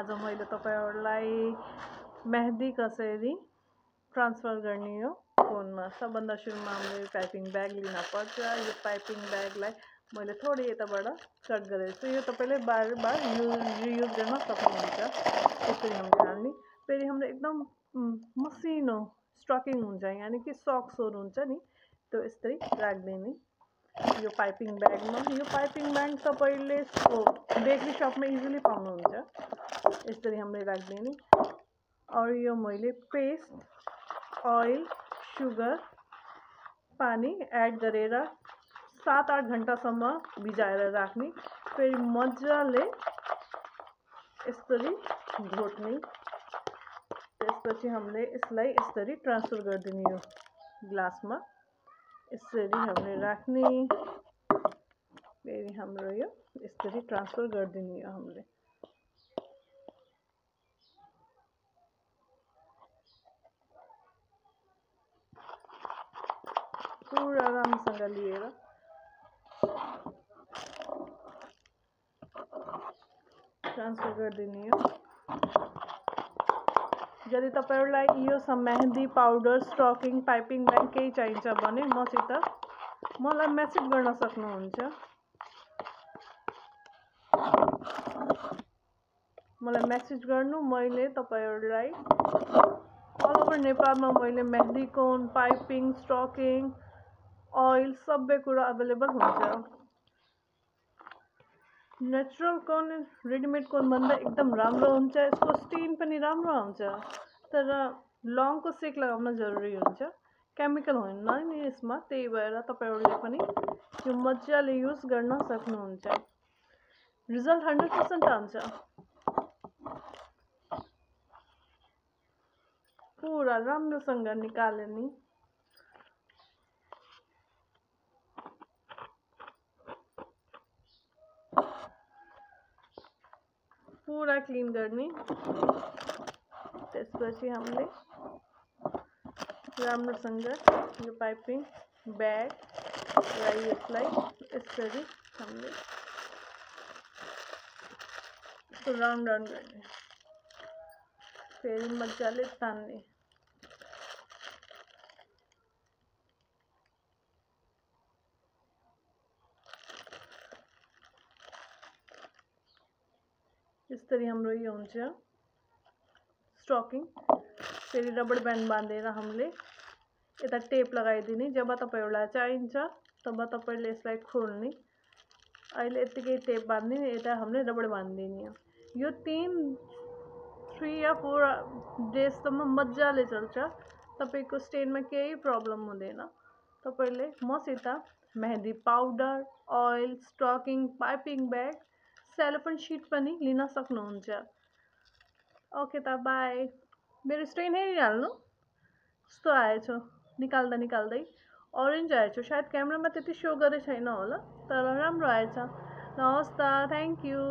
आज मैले तपाईहरुलाई मेहंदी कसरी ट्रान्सफर गर्ने हो फोनमा। सबभन्दा सुरुमा हामीले पाइपिङ ब्याग लिन पर्छ। यो पाइपिङ ब्यागलाई मैले थोरै यताबाट कट गरेको छु। यो तपाईले बार-बार रियुज गर्न सक्नुहुन्छ। यसरी हामीले हाल्ने। फेरि हाम्रो एकदम मसिनो स्टकिङ हुन्छ, यानी कि सक्सहरु हुन्छ नि, त्यो यस्तै राख्दिने यो पाइपिङ ब्यागमा। यो पाइपिङ ब्याग तपाईले बेकरी शपमा इजिली पाउनुहुन्छ। यसरी हामीले राख्दिने। और यो मैले पेस्ट, ऑयल, सुगर, पानी एड गरेर 7-8 घण्टासम्म भिजाएर राख्ने। फेरि मजाले यसरी घोट्ने। त्यसपछि हामीले यसलाई यसरी ट्रान्सफर गर्दिने यो ग्लासमा। यसरी हामीले राख्ने। फेरि हाम्रो यो यसरी ट्रान्सफर गर्दिने हो हामीले। पूरा राम्रोसँग लिएर ट्रान्सफर गर्दिने हो। यदि तपाईहरुलाई यो mehndi powder, stocking, piping bag केही चाहिन्छ भने मलाई मेसेज गर्न सक्नुहुन्छ। मलाई मेसेज गर्नु, मैले तपाईहरुलाई ऑल ओभर नेपालमा मैले मेहंदी कोन, पाइपिङ, स्टकिङ, ऑयल सबै कुरा अवेलेबल हुन्छ। नेचुरल कोन रेडीमेड कोन भन्दा एकदम राम्रो हुन्छ। यसको स्टेन पनि राम्रो आउँछ, तर लङको सेक लगाउन जरुरी हुन्छ। केमिकल हुन्न नि यसमा, त्यही भएर तपाईहरुले पनि यो मजाले युज गर्न सक्नुहुन्छ। रिजल्ट 100% आउँछ। पूरा राम्रोसँग निकाल्ने। पूरा क्लीन गर्ने। त्यसपछि हामीले राम्रोसँग यो पाइपिङ ब्याग र यसलाई यसरी हामीले राउन्ड गर्ने। फेरि मजाले तान्ने। यसरी हाम्रो यो हुन्छ स्टकिङ। फेरि रबर ब्यान्ड बाँधेर हामीले यता टेप लगाइदिने। जब तपाईहरुलाई चाहिन्छ तब तपाईले यसलाई खोल्ने। अहिले यतिकै टेप बाँध्ने, यता हामीले रबर बाँधिदिने। यो 3 या 4 डेजसम्म मजाले चल्छ। तपाईको स्टेनमा केही प्रब्लम हुँदैन। तपाईले मसित mehndi powder, oil, stocking, piping bag, cellophane sheet पनि लिन सक्नुहुन्छ। ओके त बाई। मेरो स्टेन हेरिहाल्नु, कस्तो आएछ निकाल्दै ऑरेन्ज आएछ। सायद क्यामेरामा त्यति शो गरे छैन होला, तर राम्रो आएछ। हवस् त, थ्यांक यू।